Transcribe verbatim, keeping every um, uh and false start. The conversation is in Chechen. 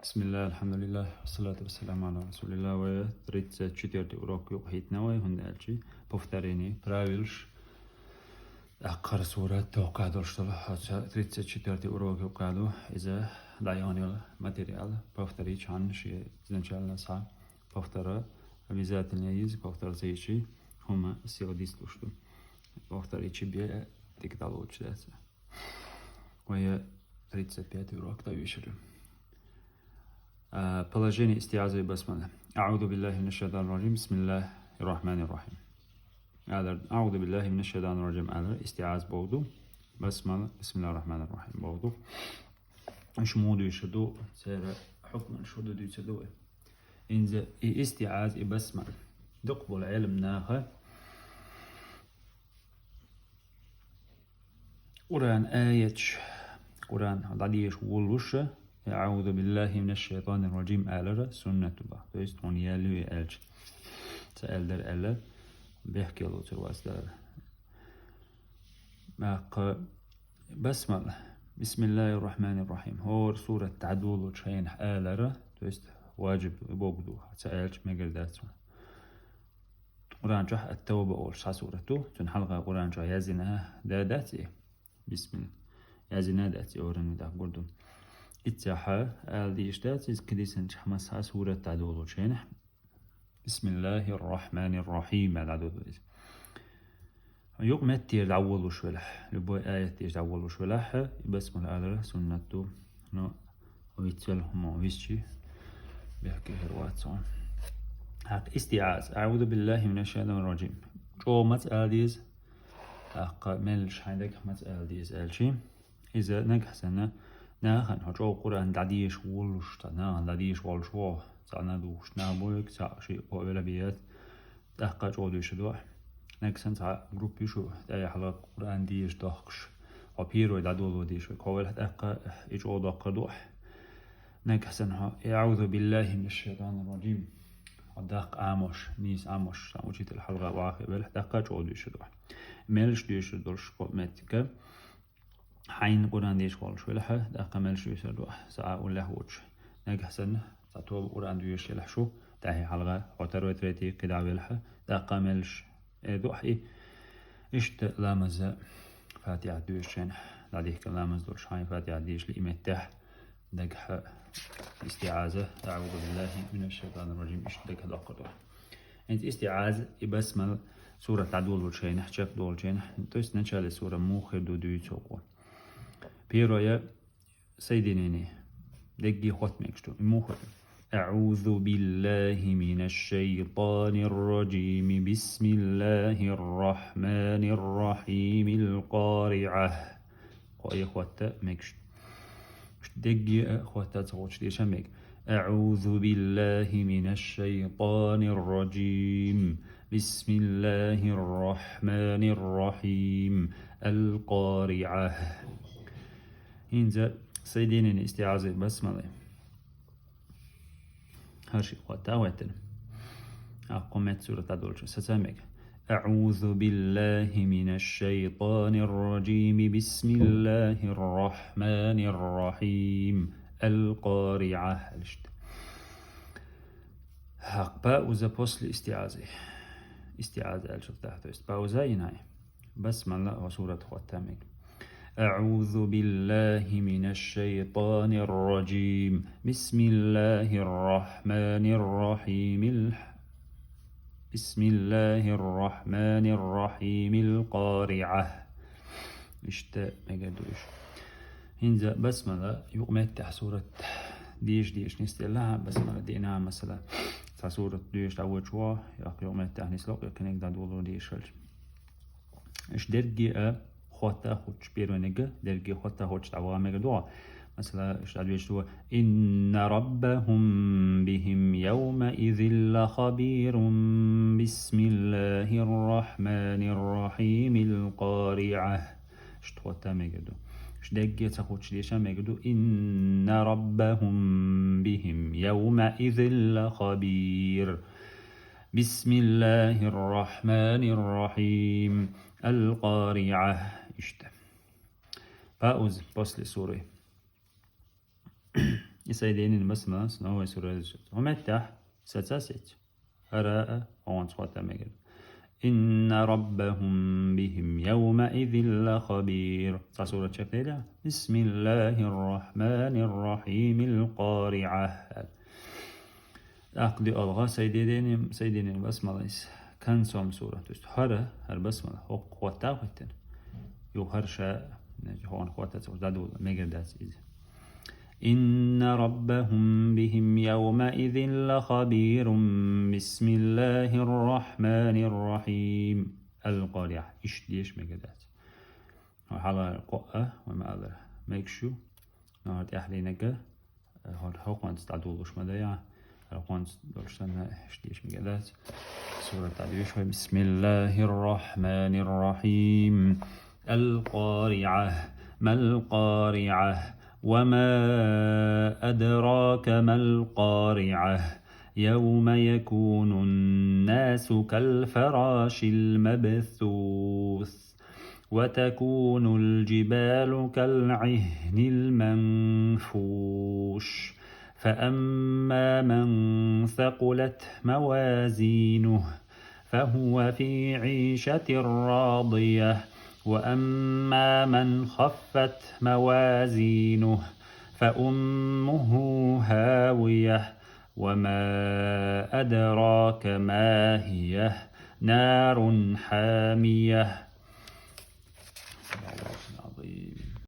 Бисмиллах, алхамдулиллах, вассалату вассаламу аля расулиллах. Вай тридцать четвёртый урок юкъахӀиттина вай, хӀунда аьлча повторение, правилаш. ТӀаккхара сурат тохка долуш долу, оцу тридцать четвёртый урок юкъа ду, иза дӀайонийла материал, повторить хьанна шен изначально схьа повтора, обязательно иза повтор ца йичи, хӀума сел дистуш ду. Повторить бе, тика дӀалоцуш дац. Вай тридцать пятый урок тӀе вешира. А, положение истиазы и басмала. أعوذ بالله من الشيطان الرجيم. بسم الله الرحمن الرحيم. Алар, أعوذ بالله من الشيطان الرجيم. Алар, истиаз боху ду. Басмала, بسم الله الرحمن الرحيم боху ду. Уьш муха дуьйцур ду, церан хьукман шу ду дуьйцур ду вай. Инза и истиаз, и басмала. Дукха болу Ӏелам наха Къуръан аяташ, Къуръан дӀадеша воллуш, أعوذ بالله من الشيطان الرجيم алара суннат ду боху. То есть, хьуна ял ю и аьлча. Ца аьлла дара аьлла, бехке лоцур вац дара. ТӀаккха басмала, بسم الله الرحمن الرحيم. ХӀора сурат дӀадолочу хенахь алара, то есть, ваджиб ду, боху ду, ца аьлча мегар дац хьуна. Къуръан чохь Ат-Тавба олуш цхьа сурат ду, цуьнан хьалха Къуръан чохь яздина да дац и? Бисмилла. Яздина дац и, оран даккха гур ду. Иццехь ала дийш дац иза, кхидисанчохь массо а сурат дӀадолочу хенахь. Бисмиллахир-Рахманир-Рахим аьлла дӀадолу иза. Юкъа меттера дӀаволуш велахь, любой аят дийш дӀаволуш велахь, и басмала алара суннат ду. Но вицвелла хӀума висчи, бехке хир вац хьуна. ХӀакъ истиаз. أعوذ بالله من الشيطان الرجيم. ЧӀогӀа маца ала деза? ТӀаккха меллаш хьайн дагахь маца ала деза аьлчи? Иза нагахь санна, нахана хьо чӀогӀа Къуръан дӀадеша воллуш, цхьа нахана дӀадеша воллуш ву, цхьана духуш нах буьйга, цхьа шиъ кхо велахь бен яц, тӀаккха чӀогӀа дуьйцур ду ахь. Нагахь санна цхьа группа ю шу, тӀехь хьалха Къуръан деша дохкуш, хьо первый дӀадоло деша вай, кхо велахь тӀаккха и чӀогӀа доккхур ду ахь. Нагахь санна хьо, أعوذ بالله من الشيطان الرجيم. Хьо даккха Ӏамош, нийса Ӏамош, сан учитель хьалха вахе велахь, тӀаккха чӀогӀа дуьйцур ду ахь. Меллаш дуьйцур долуш кхо меттига, хьайна Къуръан деша воллуш велахь, тӀаккха меллаш дуьйцур ду ахь, сан а уллехь воцуш. Нагахь санна, цхьа тоба Къуръан доьшуш елахь шу, тӀаьхье хьалха, хьо второй, третий кхидӀа велахь, тӀаккха меллаш эр ду ахь и. Иштта ламаза Фатихьат доьшучу хенахь, дӀадихкина ламаз долуш хьайн Фатихьат дешале и меттехь, дагахь истиаза, أعوذ بالله من الشيطان الرجيم, иштта дагахь доккхур ду ахь. ХӀинца истиаза и басмала сурат дӀадолочу хенахь, чекхдолучу хенахь, то есть начале сура муха хир ду дуьйцу хьо. Первое, соединение. Дегге хотта мегаш ду. И муха хир ду? أعوذ بالله من الشيطان الرجيم. بسم الله الرحمن الرحيم. القارعة. Кхо и хотта мегаш ду. Дегге а хотта ца хоттуш деша мега. أعوذ بالله من الشيطان الرجيم. بسم الله الرحمن الرحيم. القارعة. ХӀинца соединение истиазы басмалы. ХӀара шиъ хотта а хӀоьттина. Аккха кхо меттан сурат дӀадолчу саца мега. أعوذ بالله من الشيطان الرجيم. بسم الله الرحمن الرحيم. القارعة. Аьлла иштта. ХӀакъ пауза после истиазы. Истиаза аьллачул тӀаьхьа, то есть пауза йина. Басмала хӀо сурат хотта мега. أعوذ بالله من الشيطان الرجيم. بسم الله الرحمن الرحيم. الح-، بسم الله الرحمن الرحيم. القارعة. Иштта мегар ду уьш. ХӀинца басмала юкъа меттехь сурат деша дешаш нисделла, басмала дина, масала, цхьа сурат деша дӀавоьдуш ву, йоккха юкъа меттехь нисло, кхин дӀадоло дешалча. Уьш дерриге а хотта а хуттуш, первый ниг дерриге а хотта а хуттуш дӀаваха мегар ду хьо. Масала, уьш дӀадоьдуш ду: إن ربهم بهم يومئذ لخبير. بسم الله الرحمن الرحيم. القارعة. Иштта хотта мегар ду. Уьш дерриге а ца хуттуш деша мегар ду: إن ربهم بهم يومئذ لخبير. بسم الله الرحمن الرحيم. القارعة. Иштта. Пауза после суры. И сай дайнин басмала, снова сура. Хьо меттахь саца сеч. ХӀара а хьо гӀонца хӀотта мегар. إن ربهم بهم يومئذ لخبير. Цхьа сурат чекхдайла. بسم الله الرحمن الرحيم. القارعة. ТӀаккха ди алгӀа сай дайнин, сай дайнин басмала иза. Концом сурат. То есть хӀара, хӀара басмала, хӀокху хӀотта хӀоьттина. Юха хӀара ша, хьо гӀонца хӀотта ца, дӀадола мегар дац иза. إن ربهم بهم يومئذ لخبير. بسم الله الرحمن الرحيم. القارعة. Иштта деша мегар дац. Хьала кхоъ а, вай ма аллара, мегаш ю. Но хӀара тӀаьхьарниг а, хӀара хӀокхунца дӀадолалуш ма дай, хӀара кхунца долуш санна, иштта деша мегар дац. Сурат дӀадоьшу вай. بسم الله الرحمن الرحيم. القارعة. ما القارعة؟ وما أدراك ما القارعة. يوم يكون الناس كالفراش المبثوث. وتكون الجبال كالعهن المنفوش. فأما من ثقلت موازينه فهو في عيشة راضية. وأما من خفت موازينه فأمه هاوية. وما أدراك ما هي. نار حامية.